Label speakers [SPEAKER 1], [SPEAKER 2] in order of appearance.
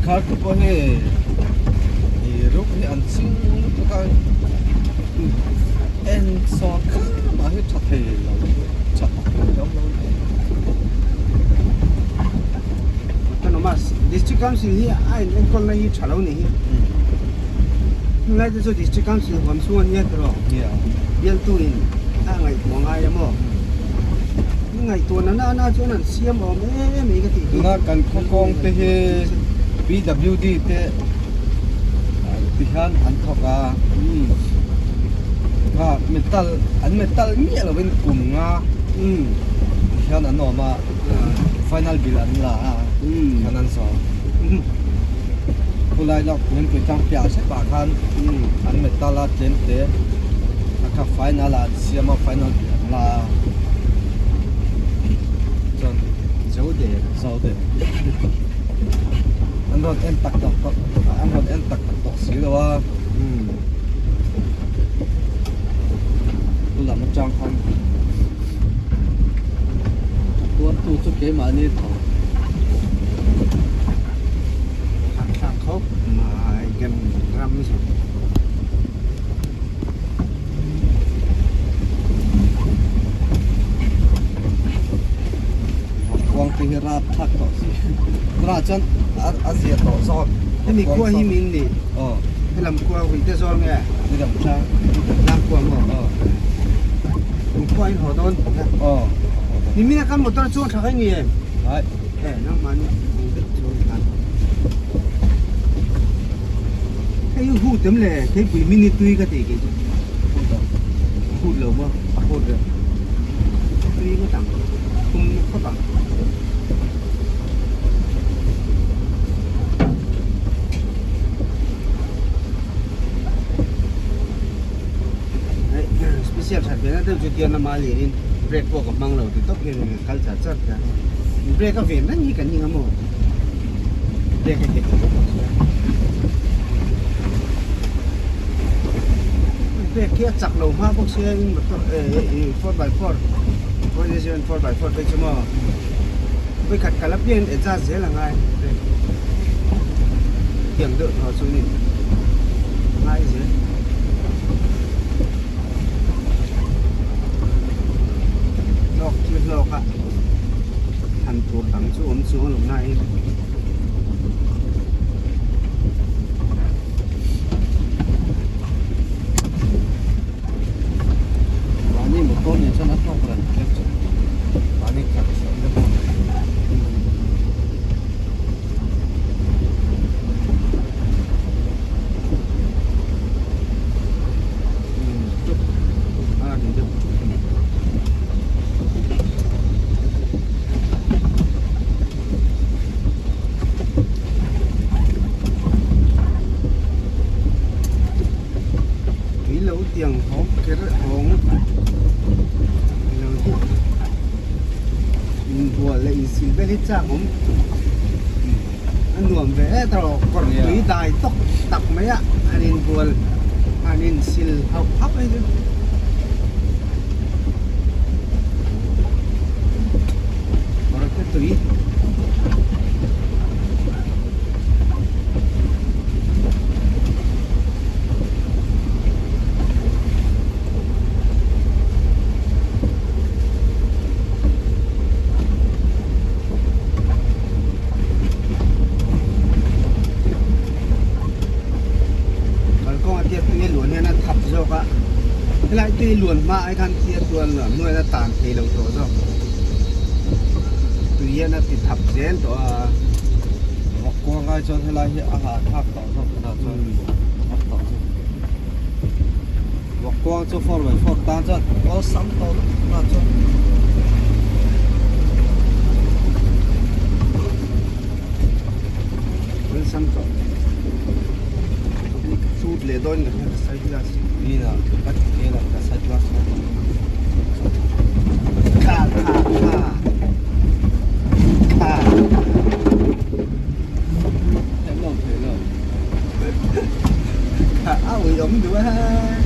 [SPEAKER 1] Sorkar te pawh hei ih ruk hi an ching lutuk a eng sorkar mah hi tha thei lo tha tak tur hi a awm lo a ni.
[SPEAKER 2] Autonomous District Council hi a in enkawl na hi tha lo ni hi. Tunlai te chu District Council huam chhung a nia tiraw? Bialtu in a ngaihtuah ngai a maw? I ngaihtuah na na na chuan an siam awm em em ka tih hi.
[SPEAKER 1] Tuna kan khaw kawng te hi PWD te ti hian an thawk a, kha metal an metal miah lovin kum nga ti hian an awm a, final bill an la a khan an sawi. Khulai lawk Lengpui tlang piah hrep ah khan an metal a tlem te a kha final ah an siam a final bill an la a chuan
[SPEAKER 2] Zo der
[SPEAKER 1] zo der an rawn en tak tak tawh an rawn en tak tak tawh si lo a chu lam atang khan a tuartu chu keimahni tho.
[SPEAKER 2] Hahthlak khawp mai kan ram zawng.
[SPEAKER 1] Khuang te hi rap thlak tawh si. Tunah chuan a zia tawh zawk.
[SPEAKER 2] Hemi khua hi min ni.
[SPEAKER 1] Aw.
[SPEAKER 2] Helam khua hui te zawl nge?
[SPEAKER 1] Helam tlang.
[SPEAKER 2] Tlang khua maw?
[SPEAKER 1] Aw.
[SPEAKER 2] Kum khua in haw dawn tih na.
[SPEAKER 1] Aw.
[SPEAKER 2] Nimina kan motor chuang tha kai ni em?
[SPEAKER 1] Hai.
[SPEAKER 2] E nangmahni ang vek chuan khan. Hei hi hut em le theipui mini tui ka tih kei chu.
[SPEAKER 1] Hut ang.
[SPEAKER 2] Hut lo maw?
[SPEAKER 1] A hut ve.
[SPEAKER 2] Tui ngawt ang. Thum khawp ang. Special that ve na deuh chu tian ama lianin brake pawh ka hmang lo ti tawp hian kal char char ta. Brake a ven reng hi kan ning a maw? Brake a nghet lo bawk ang chu. Brake hi a chak lo hma bawk sia in motor eh 4x4 4 4x4 phei chu maw vawikhat kal apiangin adjust zel a ngai brake tiang deuh thaw chu ni ngai zel. Hlawk chu hlawk a han tur dang chu awm chuang lo na in.
[SPEAKER 1] Mahni motor nen chuan a hlawk ran kher chu mahni khalh chhuah na bawk.
[SPEAKER 2] Tui lo tiang hawng ker hawng lo hi inbual leh insil vel hi chak awm a nuam ve e tawh kawr tui dai tawk tak mai a han inbual han insil hauh hauh hi chu. Kawr te tui. Kalkawng a tiat tui a luan hian a thap zawk a, helai tui luan hma ai khan thil a tuan lo hnuaiin a tan thei lo tawh zawk, tui hian a ti thap zel tawh a.
[SPEAKER 1] Vawk kuang ai chuan helai hi a hahthlak tawh zawk tunah chuan a tawh zawk. Vawk kuang chu 4x4 tan chuan awlsam tawh lutuk tunah chuan.
[SPEAKER 2] Awlsam tawh. Ni ka chut leh dawn ka hria ka side glass hi.
[SPEAKER 1] Ni na ka ni na ka side glass ho.
[SPEAKER 2] Kha kha kha. Kha.
[SPEAKER 1] Em lo thei lo.
[SPEAKER 2] Kha a ui awm duh a.